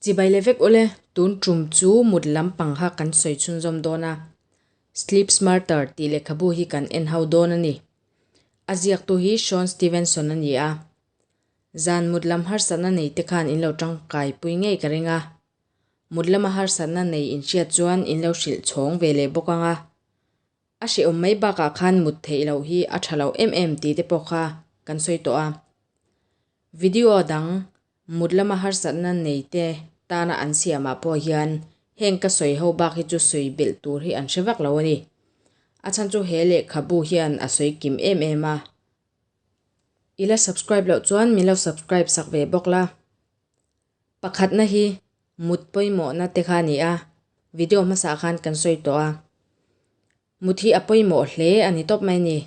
Chibai leh vek ule, tun tum chu mut lampang kha kan sawi chhunzawm dawn a. Sleep Smarter tih lehkhabu hi kan en ho dawn a ni. A ziaktu hi Shawn Stevenson a ni a. Zan mut lam harsatna nei te khan in lo tangkaipui ngei ka ring a. Mut lama harsatna nei inhriat chuan in lo hrilh chhawng ve leh bawk ang a. A hrehawm mai bakah khan mut theih loh hi a tha lo em em tih te pawh kha kan sawi tawh a. Video dang mut lama harsatna nei te tana an siamah pawh hian heng ka sawi ho bak hi chu sawi belh tur hi an hre vak lo a ni. A chhan chu he lehkhabu hian a sawi kim em em a. I la subscribe loh chuan min lo subscribe sak ve bawk la. Pakhatna hi mut pawimawhna te kha a ni a, video hmasa khan kan sawi tawh a. Mut hi a pawimawh hle a ni tawp mai ni.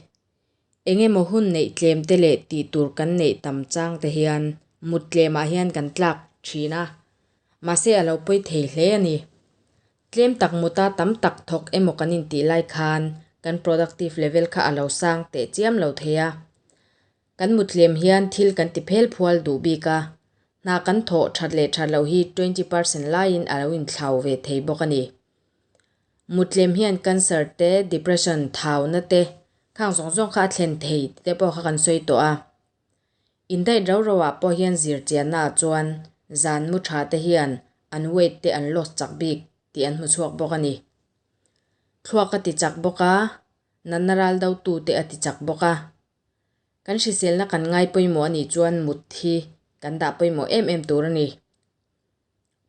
Eng emaw hun neih tlem te leh tih tur kan neih tam chang te hian mut tlemah hian kan tlak thin a, mahse a lo pawi thei hle a ni. Tlem tak muta tam tak thawk emaw kan intih lai khan kan productive level kha a lo sang teh chiam lo thei a. Kan mutlem hian thil kan ti phel phual duh bik a, hna kan thawh that leh that loh hi 20% laiin a lo inthlau ve thei bawk a ni. Mutlem hian cancer te, depression, thauna te, khang zawng zawng kha a thlen thei tite pawh kha kan sawi tawh a. Indaih rau rau ah pawh hian zirchianna ah chuan zan mu tha te hian an weight te an loss chak bik tih an hmu chhuak bawk a ni. Thluak a ti chak bawk a, natna ral do tu te a ti chak bawk a. Kan hriselna kan ngai pawimawh a nih chuan mut hi kan dah pawimawh em em tur a ni.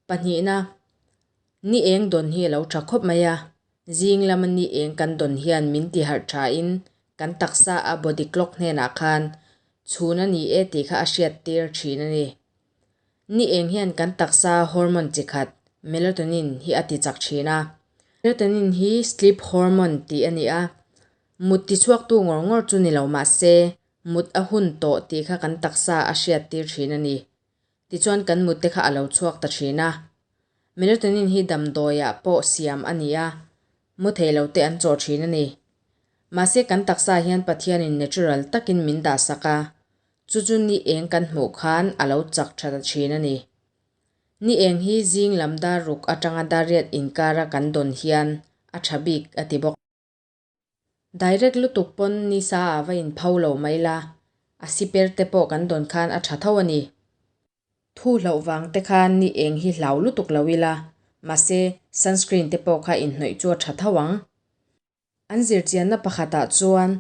Pahnihna, ni eng dawn hi a lo tha khawp mai a, zing lama ni eng kan dawn hian min ti harh thain kan taksa a body clock hnenah khan chhun a ni e tih kha a hriat tir thin a ni. Ni eng hian kan taksa hormone chi khat melatonin hi a ti chak thin a. Melatonin hi sleep hormone tih a ni a, Mut tichhuaktu ngawr ngawr chu ni lo mah se, mut a hun tawh tih kha kan taksa a hriat tir thin a ni. Tichuan kan mut te kha a lo chhuak ta thin a. Melatonin hi damdawiah pawh siam a ni a, mu thei lo te an chawh thin a ni. Mahse kan taksa hian Pathianin natural takin min dahsak a, chu chu ni eng kan hmuh khan a lo chak tha ta thin a ni. Ni eng hi zing lam dar ruk atanga dar riat inkara kan dawn hian a tha bik a ti bawk. Direct lutuk pawn nisa ah va in pho lo mai la, a siper te pawh kan dawn khan a tha tho a ni. Thu hlauh vang te khan ni eng hi hlau lutuk lo ila, mahse sunscreen te pawh kha inhnawih chu a tha tho ang. An zirchianna pakhatah chuan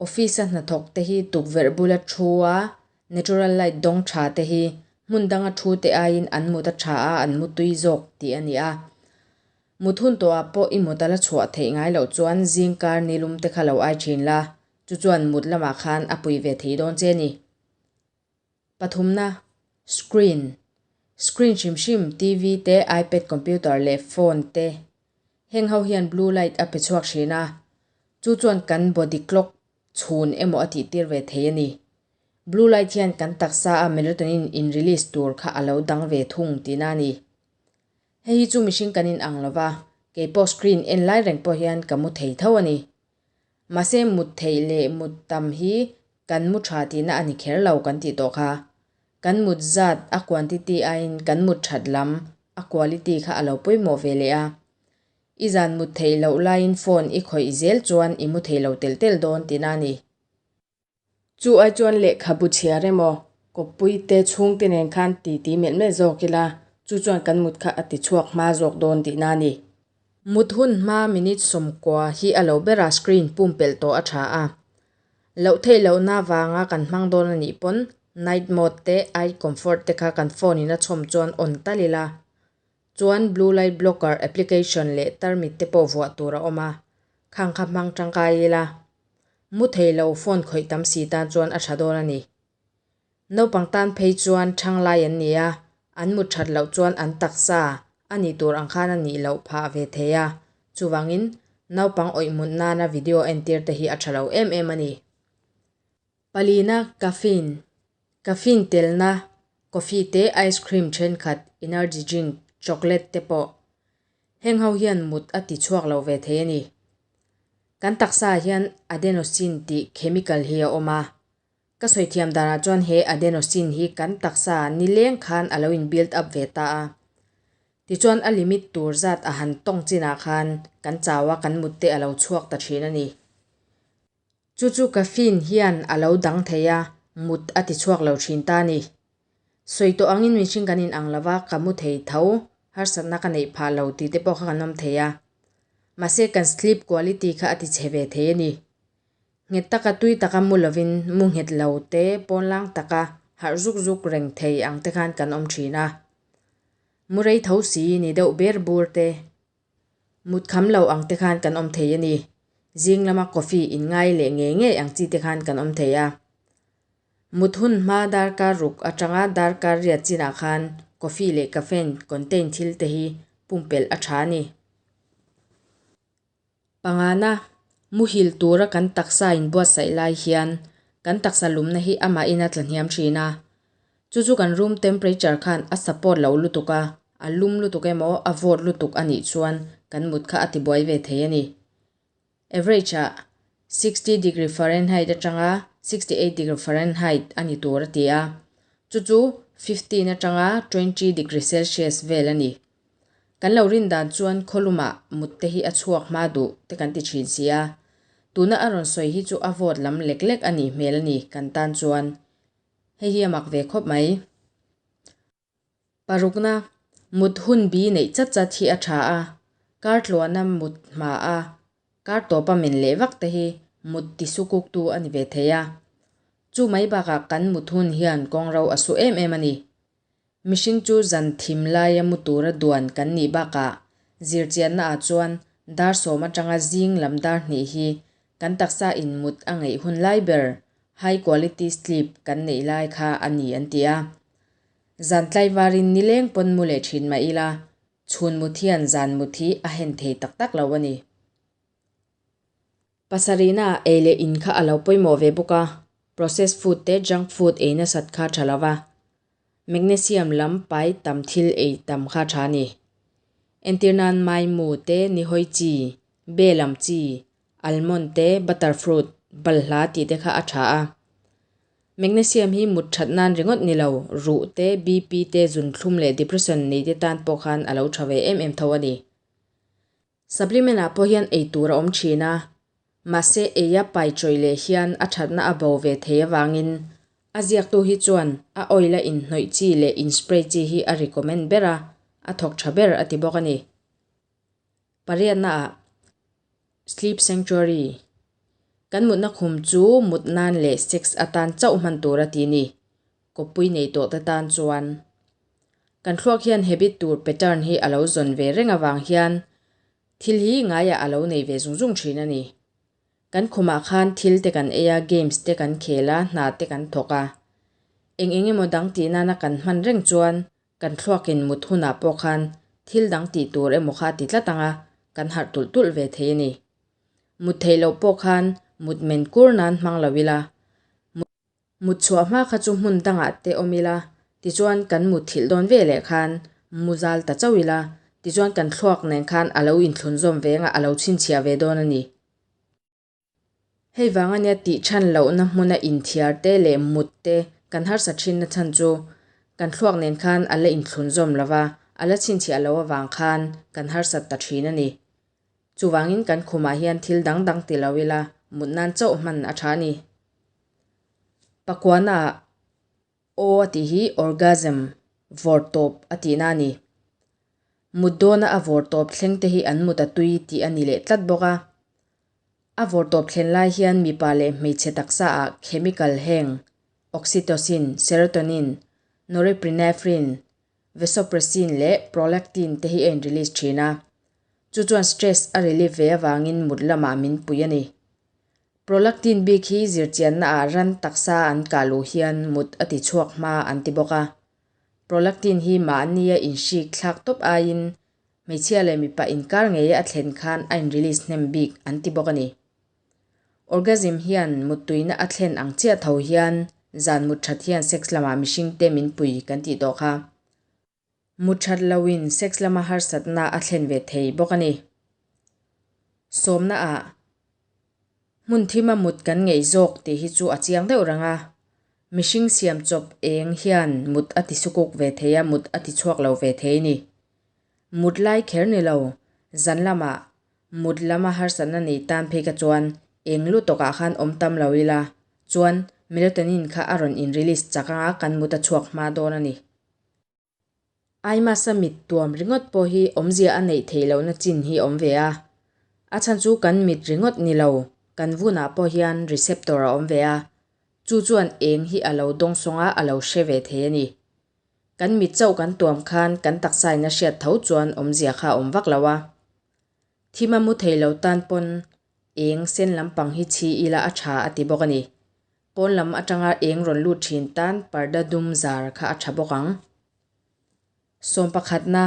office a hnathawk te hi tukverh bula thu a, natural light dawng tha te hi hmun danga thu te aiin an mut a tha a, an mu tui zawk tih a ni a. Mut hun tawhah pawh i mut a la chhuah theih ngai loh chuan zingkar nilum te kha lo ai thin la, chu chuan mut lamah khan a pui ve thei dawn che ni. Pathumna, Screen. Screen hrim hrim, TV te, iPad, computer leh phone te. Heng ho hian blue light a pe chhuak thin a, chu chuan kan body clock chhun emaw a tih tir ve thei a ni. Blue light hian kan taksa a melatonin in release tur kha a lo dang ve thung tihna a ni. Hei hi chu mihring kan in ang lova, kei pawh screen en lai reng pawh hian ka mu thei tho a ni. Mahse mut theih leh mut tam hi kan mu tha tihna a ni kher lo kan tih tawh kha. Kan mut zat a quantity aiin kan mut that lam a quality kha a lo pawimawh ve leh a. I zan mut theih loh laiin phone i khawih zel chuan i mu thei lo telh telh dawn tihna a ni. Chu ai chuan lehkhabu chhiar emaw, kawppui te chhungte nen khan titi melh melh zawk ila, chu chuan kan mut kha a ti chhuak hma zawk dawn tihna a ni. Mut hun hma minute 90 hi a lo bera screen pumpelh tawh a tha a. Loh theih lohna vanga kan hmang dawn a nih pawn night mode te eye comfort te kha kan phone in a chhawm chuan on tal ila. Chuan blue light blocker application leh tarmit te pawh vuah tur a awm a, khang kha hmang tangkai ila. Mu thei lo phone khawih tam si tan chuan a tha dawn a ni. Naupang tan phei chuan thang lai an ni a, an mut that loh chuan an taksa a nih tur ang khan a nih loh phah ve thei a, chuvangin naupang awih mut nana video entir te hi a tha lo em em a ni. Palina caffeine, Caffeine telna coffee te, ice cream thenkhat, energy drink, chocolate te pawh heng ho hian mut a ti chhuak lo ve thei a ni. Kan taksa ah hian adenosine tih chemical hi a awm a. Ka sawi thiam danah chuan he adenosine hi kan taksa nileng khan a lo in build up ve ta a. Tichuan a limit tur zat a han tawng chinah khan kan chau a, kan mut te a lo chhuak ta thin a ni. Chu chu caffeine hian a lo dang thei a, mut a ti chhuak lo thin ta a ni. Sawi tawh angin mihring kan inang lo va, ka mu thei tho, harsatna ka neih phah lo tih te pawh kha kan awm thei a. Mahse kan sleep quality kha a ti chhe ve thei a ni. Nghet taka tui taka mu lovin mu nghet lo te pawnlang taka harh zuk zuk reng thei ang te khan kan awm thin a. Mu rei tho si ni deuh ber bur te, mut kham lo ang te khan kan awm thei a ni. Zing lama coffee in ngai leh ngei ngei ang chi te khan kan awm thei a. Mut hun hma darkar ruk atanga darkar riat chinah khan coffee leh caffeine contain thil te hi pumpelh a tha a ni. Pangana, muhil tura kan taksa inbuatsaih lai hian kan taksa lumna hi amahin a tla hniam thin a. Chu chu kan room temperature khan a support loh lutuk a, a lum lutuk emaw a vawt lutuk a nih chuan kan mut kha a tibuai ve thei a ni. Average ah 60 degree Fahrenheit atanga 68 degree Fahrenheit a ni tur a ti a, chu chu 15 atanga 20 degree Celsius vel a ni. Kan lo rin dan chuan khawlumah mut te hi a chhuak hma duh te kan ti thin si a, tuna a rawn sawi hi chu a vawt lam lek lek a nih hmel a ni kan tan chuan. Hei hi a mak ve khawp mai. Parukna, mut hun bi neih chat chat hi a tha a, kar tluana mut hma a, kar tawpa men leh vak te hi mut ti sukuktu a ni ve thei a. Chu mai bakah kan mut hun hian kawngro a su em em a ni. Mihring chu zan thim laia mu tura duan kan nih bakah zirchianna ah chuan dar sawm atanga zing lam dar hnih hi kan taksa in mut a ngeih hun lai ber, high quality sleep, kan neih lai kha a ni an ti a. Zan tlaivarin nileng pawn mu leh thin mah ila, chhun mut hian zan mut hi a hen thei tak tak lo a ni. Pasarihna ei leh in kha a lo pawimawh ve bawk a, processed food te junk food ei nasat kha tha lo va, magnesium lam pai tam thil ei tam kha tha a ni. Entir nan maimu te nihawi chi, be lam chi, almond te butter fruit, balhla tih te kha a tha a. Magnesium hi mut that nan ringawt ni lo, ruh te, BP te, zunthlum leh depression nei te tan pawh khan a lo tha ve em em tho a ni. Supplement ah pawh hian ei tur a awm thin a, mahse eia pai chawih leh hian a thatna a bo ve thei avangin a ziaktu hi chuan a oil a inhnawih chi leh in spray chi hi a recommend ber a, a thawk tha ber a ti bawk a ni. Pariatna ah Sleep Sanctuary Kan mutna khum chu mut nan leh sex atan chauh hman tur a ti ni. Kawppui nei tawh te tan chuan kan thluak hian habit tur pattern hi a lo zawn ve reng avang hian thil hi ngaiah a lo nei ve zung zung thin a ni. Kan khumah khan thil te kan ei a, games te kan khel a, hna te kan thawk a. Eng eng emaw dang tih nana kan hman reng chuan kan thluakin mut hunah pawh khan thil dang tih tur emaw kha a ti tlat ang a, kan harh tulh tulh ve thei a ni. Mut theih loh pawh khan mut men kur nan hmang lo ila. Mut chhuah hma kha chu hmun dangah te awm ila, tichuan kan mut thilh dawn ve leh khan mu zal ta chauh ila, tichuan kan thluak nen khan a lo inthlun zawm ve anga a lo chhinchhiah ve dawn a ni. Hei vang ania tih chhan lohna hmuna inthiar te leh mut te kan harsa thinna chhan chu kan thluak nen khan a la inthlun zawm lova, a la chhinchhiah lo avang khan kan harsat ta thin a ni. Chuvangin kan khumah hian thil dang dang ti lo ila mut nan chauh hman a tha a ni. Pakuana ah aw a tih hi orgasm, vawrtawp, a tihna a ni. Mut dawna a vawrtawp thleng te hi an mut a tui tih a ni leh tlat bawk a. A vawrtawp thlen lai hian mipa leh hmeichhe taksa ah chemical heng oxytocin, serotonin, norepinephrine, vasopressin leh prolactin te hi a in release thin a. Chu chuan stress a relief ve avangin mut lamah min pui a ni. Prolactin bik hi zirchianna ah ran taksa an kah luh hian mut a ti chhuak hma an ti bawk a. Prolactin hi mahnia inhrik thlak tawp aiin hmeichhia leh mipa inkar ngeia a thlen khan a in release hnem bik an ti bawk a ni. Orgasm hian muttuina a thlen ang chiah tho hian zan mut that hian sex lamah mihring te min pui kan tih tawh kha. Mut that loin sex lama harsatna a thlen ve thei bawk a ni. Sawmna ah hmun thima mut kan ngeih zawk tih hi chu a chiang deuh reng a. Mihring siam chawp eng hian mut a ti sukuk ve thei a, mut a ti chhuak lo ve thei a ni. Mut lai kher ni lo, zan lamah mut lama harsatna nei tan phei kha chuan eng lutawkah khan awm tam lo ila chuan melatonin kha a rawn in release chak anga kan mut a chhuak hma dawn a ni. Eye mask a mit tuam ringawt pawh hi awmzia a neih theih lohna chin hi awm ve a. A chhan chu kan mit ringawt ni lo, kan vunah pawh hian receptor a awm ve a, chu chuan eng hi a lo dawngsawng a, a lo hre ve thei a ni. Kan mit chauh kan tuam khan kan taksa in a hriat tho chuan awmzia kha a awm vak lo a. Thim a mu thei lo tan pawn eng sen lampang hi chhi ila a tha a ti bawk a ni. Pawn lam atanga eng rawn lut thin tan parda dum zar kha a tha bawk ang. Sawm pakhatna,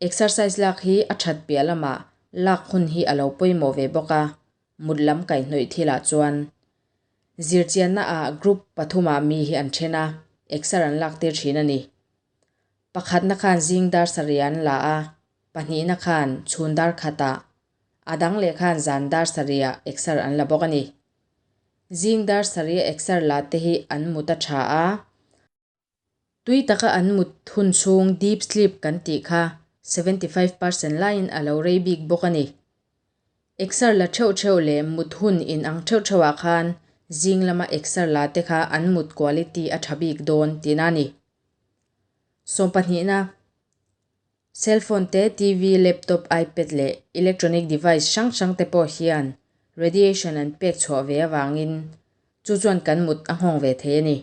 Exercise lak hi a that piah lamah lak hun hi a lo pawimawh ve bawk a, mut lam kaihhnawih thilah chuan. Zirchianna ah group pathumah mi hi an then a, exer an lak tir thin a ni. Pakhatna khan zing dar sarih an la a, pahnihna khan chhun dar khatah, a dang leh khan zan dar sarihah exer an la bawk a ni. Zing dar sarih exer la te hi an mut a tha a. Tui taka an mut hun chhung deep sleep kan tih kha 75% laiin a lo rei bik bawk a ni. Exer la theuh theuh leh mut hun in ang theuh theuhah khan zing lama exer la te kha an mut quality a tha bik dawn tihna a ni. Sawmpahnihna. Cell phone te, TV, laptop, iPad leh electronic device hrang hrang te pawh hian radiation an pek chhuah ve avangin chu chuan kan mut a nghawng ve thei a ni.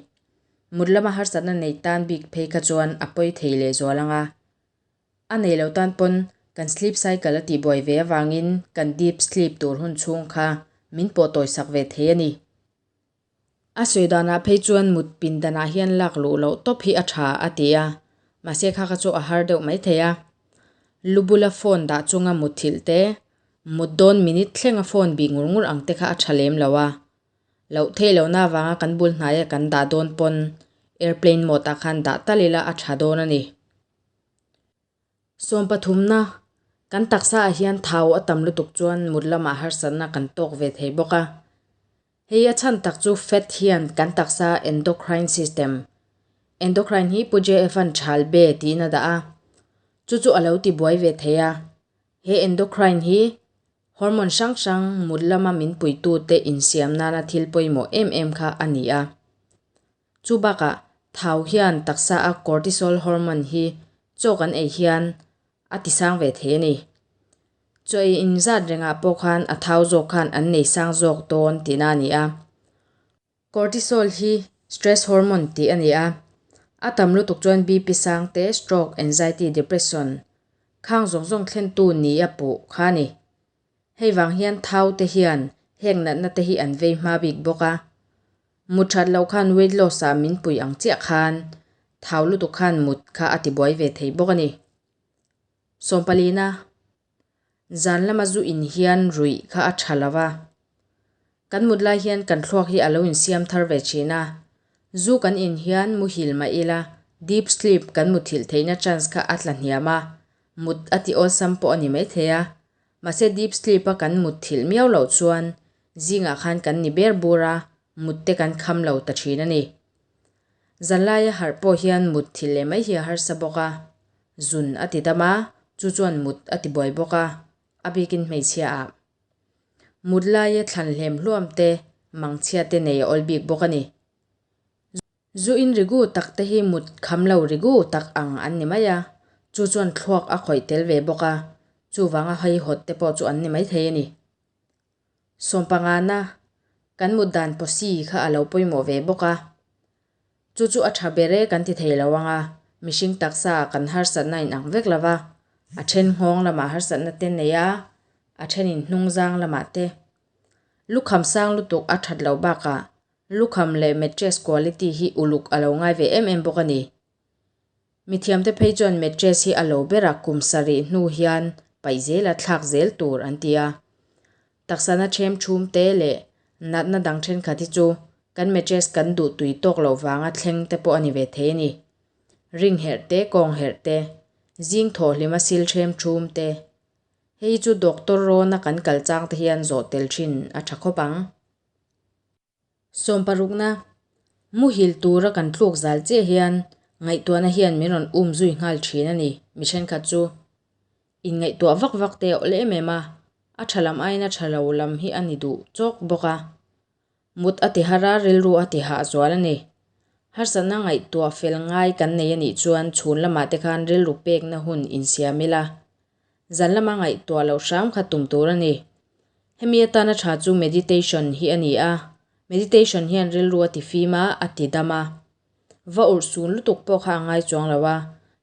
Mut lama harsatna nei tan bik phei kha chuan a pawi thei leh zual ang a. A nei lo tan pawn kan sleep cycle a tihbuai ve avangin kan deep sleep tur hun chhung kha min pawh tawisak ve thei a ni. A sawi danah phei chuan mut pindanah hian lak luh loh tawp hi a tha a ti a, mahse kha kha chu a har deuh mai thei a. Lu bula phone dah chunga mutthilh te, mut dawn minute thlenga phone bih ngur ngur ang te kha a tha lem lo a. Loh theih lohna avanga kan bul hnaia kan dah dawn pawn airplane mode ah khan dah tal ila a tha dawn a ni. Sawm pathumna, Kan taksa ah hian thau a tam lutuk chuan mut lamah harsatna kan tawk ve thei bawk a. Hei a chhan tak chu fat hian kan taksa endocrine system, endocrine hi Pu JF an thal be tiin a dah a, chu chu a lo ti buai ve thei a. He endocrine hi hormone hrang hrang mut lama min puitute insiam nana thil pawimawh em em kha a ni a. Chu bakah thau hian taksa a cortisol hormone hi chaw kan ei hian a ti sang ve thei a ni. Chaw ei inzat rengah pawh khan a thau zawk khan an nei sang zawk dawn tihna a ni a. Cortisol hi stress hormone tih a ni a, a tam lutuk chuan BP sang te, stroke, anxiety, depression khang zawng zawng thlentu ni a puh kha a ni. Hei vang hian thau te hian heng natna te hi an vei hma bik bawk a. Mut that loh khan weight loss ah min pui ang chiah khan thau lutuk khan mut kha a ti buai ve thei bawk a ni. Sawmpalina, Zan lama zu in hian ruih kha a tha lo va. Kan mut lai hian kan thluak hi a lo insiam thar ve thin a. Zu kan in hian muhil mah ila deep sleep kan muthilh theihna chance kha a tla hniam a, mut a ti awlsam pawh a ni maithei a. Mahse deep sleep a kan mutthilh miau loh chuan zingah khan kan ni ber bur a, mut te kan kham lo ta thin a ni. Zanlaia harh pawh hian mut thilh leh mai hi a harsa bawk a, zun a ti dam a, chu chuan mut a ti buai bawk a, a bikin hmeichhia ah. Mut laia thlan hlem hluam te, mangchhia te nei a awl bik bawk a ni. Zu in rigu tak te hi mut kham lo rigu tak ang an ni mai a, chu chuan thluak a khawih tel ve bawk a, chuvanga haihawt te pawh chu an ni mai thei a ni. Sawmpangana, kan mut dan pawsi kha a lo pawimawh ve bawk a, chu chu a tha ber e kan ti thei lo ang a, mihring taksa ah kan harsatna in ang vek lo va, a then nghawng lamah harsatna te nei a, a thenin hnungzang lamah te. Lukham sang lutuk a that loh bakah Lukham leh mattress quality hi uluk a lo ngai ve em em bawk a ni. Mithiamte phei chuan mattress hi a lo berah kum sarih hnu hian paih zela thlak zel tur an ti a. Taksana ṭhem ṭhum te leh natna dang ṭhenkhat hi chu kan mattress kan duh tui tawk loh vanga thleng te pawh a ni ve thei a ni. Ring herh te, kawng herh te, zing thawhhlima sil ṭhem ṭhum te. Hei hi chu doctor rawna kan kal chang te hian zawh tel ṭhin a ṭha khawp ang. Sawmparukna, Muhil tura kan tluk zal chiah hian Ngaihtuahna hian min rawn um zui nghal thin a ni. Mi thenkhat chu inngaihtuah vak vak te a awl em em a, a tha lam aiin a tha lo lam hi a ni duh chawk bawk a. Mut a ti har a, rilru a ti hah zual a ni. Harsatna ngaihtuah fel ngai kan nei a nih chuan chhun lamah te khan rilru pekna hun insiam ila, zan lama ngaihtuah loh hram kha tum tur a ni. Hemi atana tha chu meditation hi a ni a, meditation hian rilru a ti fim a, a ti dam a. Va urh sun lutuk pawh kha a ngai chuang lo a,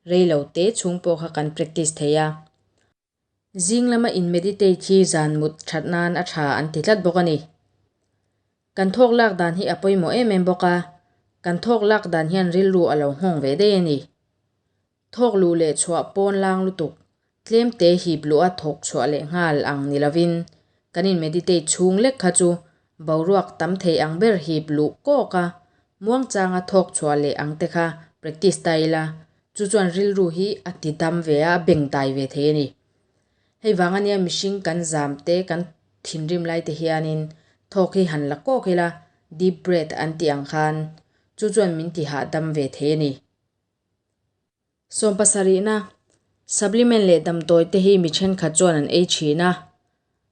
rei lo te chhung pawh kha kan practice thei a. Zing lama in meditate hi zan mut that nan a tha an ti tlat bawk a ni. Kan thawk lak dan hi a pawimawh em em bawk a, kan thawk lak dan hian rilru a lo nghawng ve daih a ni. Thawk luh leh chhuah pawn lang lutuk, tlem te hip luh a thawk chhuah leh nghal ang ni lovin, kan in meditate chhung lek kha chu boruak tam thei ang ber hip luh kawk a, muangchanga thawk chhuah leh ang te kha practice ta ila, chu chuan rilru hi a ti dam ve a, a beng tai ve thei a ni. Hei vang ania mihring kan zam te, kan thinrim lai te hianin thawk hi han la kawk ila, deep breath an tih ang khan, chu chuan min ti hahdam ve thei a ni. Sawmpasarihna, Supplement leh damdawi te hi mi thenkhat chuan an ei thin a.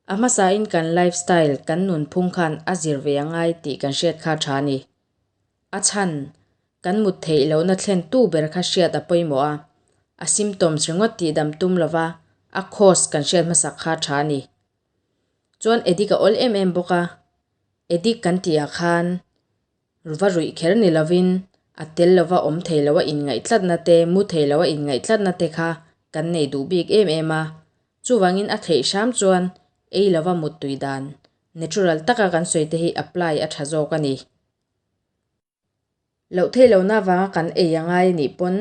A hmasain kan lifestyle, kan nunphung khan a zir ve a ngai tih kan hriat kha tha a ni. A chhan, kan mut theih lohna thlen tu ber kha hriat a pawimawh a, a symptoms ringawt tih dam tum lova a cause kan hriat hmasak kha tha a ni. Chuan addict a awl em em bawk a, addict kan tihah khan Va ruih kher ni lovin a tel lova awm thei loa inngaih tlatna te, mu thei loa inngaih tlatna te kha kan nei duh bik em em a. Chuvangin a theih hram chuan ei lova mut tui dan, natural taka kan sawi te hi apply a tha zawk a ni. Loh theih lohna avanga kan ei a ngai anih pawn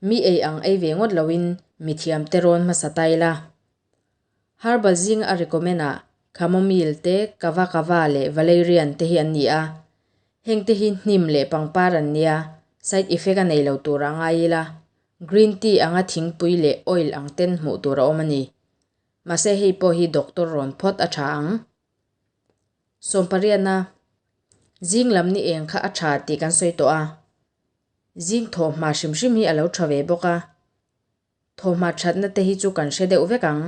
mi ei ang ei ve ngawt loin mithiam te rawn hmasa ta ila. Herbal zinga a recommend ah Chamomile te, Kava Kava leh Valerian te hi an ni a. Heng te hi hnim leh pangpar an nia, side effect a nei lo tur a ngai ila. Green tea anga thingpui leh oil ang ten hmuh tur a awm a ni. Mahse hei pawh hi doctor rawn phawt a tha ang. Sawmpariatna, Zing lam ni eng kha a tha tih kan sawi tawh a. Zing thawhhma hrim hrim hi a lo tha ve bawk a. Thawhhma thatna te hi chu kan hre deuh vek ang.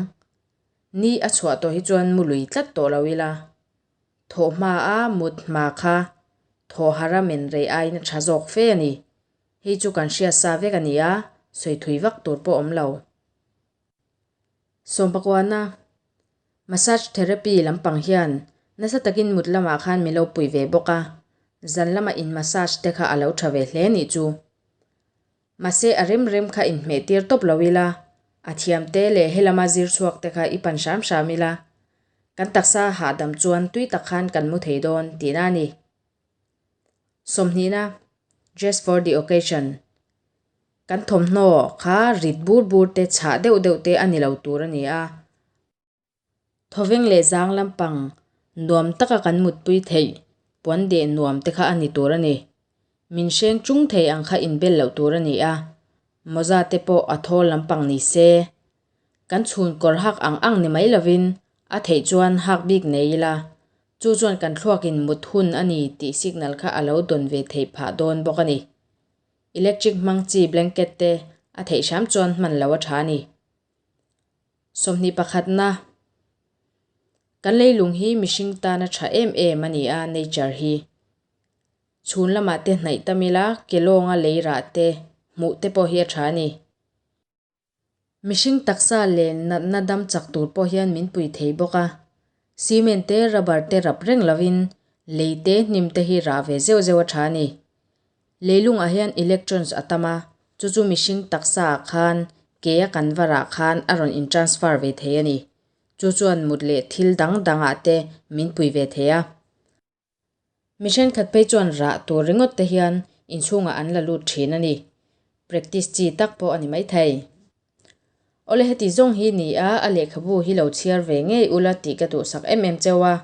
Ni a chhuah tawh hi chuan mu lui tlat tawh lo ila. Thawhhma a mut hma kha thawhhara men rei aiin a tha zawk fe a ni. Hei chu kan hriat sa vek a ni a, sawi thui vak tur pawh awm lo. Sawmpakuana, Massage therapy lampang hian nasa takin mut lamah khan min lo pui ve bawk a, zan lama in massage te kha a lo tha ve hle nih chu. Mahse a rem rem kha inhmeh tir tawp lo ila, a thiam te leh helama zir chhuak te kha i pan hram hram ila, kan taksa hahdam chuan tui tak khan kan mu thei dawn tihna a ni. Sawmhnihna, Dress for the occasion, Kan thawmhnaw kha rit bur bur te chhah deuh deuh te a ni lo tur a ni a. Thawveng leh zang lampang nuam taka kan mutpui theih puan deh nuam te kha a ni tur a ni. Min hreng chung thei ang kha inbel loh tur a ni a, mawza te pawh a thawl lampang ni se. Kan chhun kawr hak ang ang ni mai lovin a theih chuan hak bik nei ila, chu chuan kan thluakin mut hun a ni tih signal kha a lo dawn ve theih phah dawn bawk a ni. Electric hmang chi blanket te a theih hram chuan hman lo a tha a ni. 21 na, Kan leilung hi mihring tana tha em em a ni a, nature hi. Chhun lamah te hnaih tam ila, ke lawnga lei rah te, hmuh te pawh hi a tha a ni. Mihring taksa leh natna dam chak tur pawh hian min pui thei bawk a. Cement te, rubber te rap reng lovin lei te, hnim te hi rah ve zeuh zeuh a tha a ni. Leilungah hian electrons a tam a, chu chu mihring taksaah khan ke a kan varah khan a rawn in transfer ve thei a ni. Chu chuan mut leh thil dang dangah te min pui ve thei a. Mi thenkhat phei chuan rah tur ringawt te hian inchhungah an la lut thin a ni. Practice chi tak pawh a ni maithei. Awle heti zawng hi ni a, a lehkhabu hi lo chhiar ve ngei ula tih ka duhsak em em cheu a.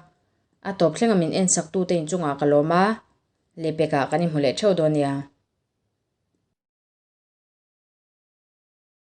A tawp thlenga min ensaktute inchungah ka lawm a, lehpekah kan inhmu leh theuh dawn nia.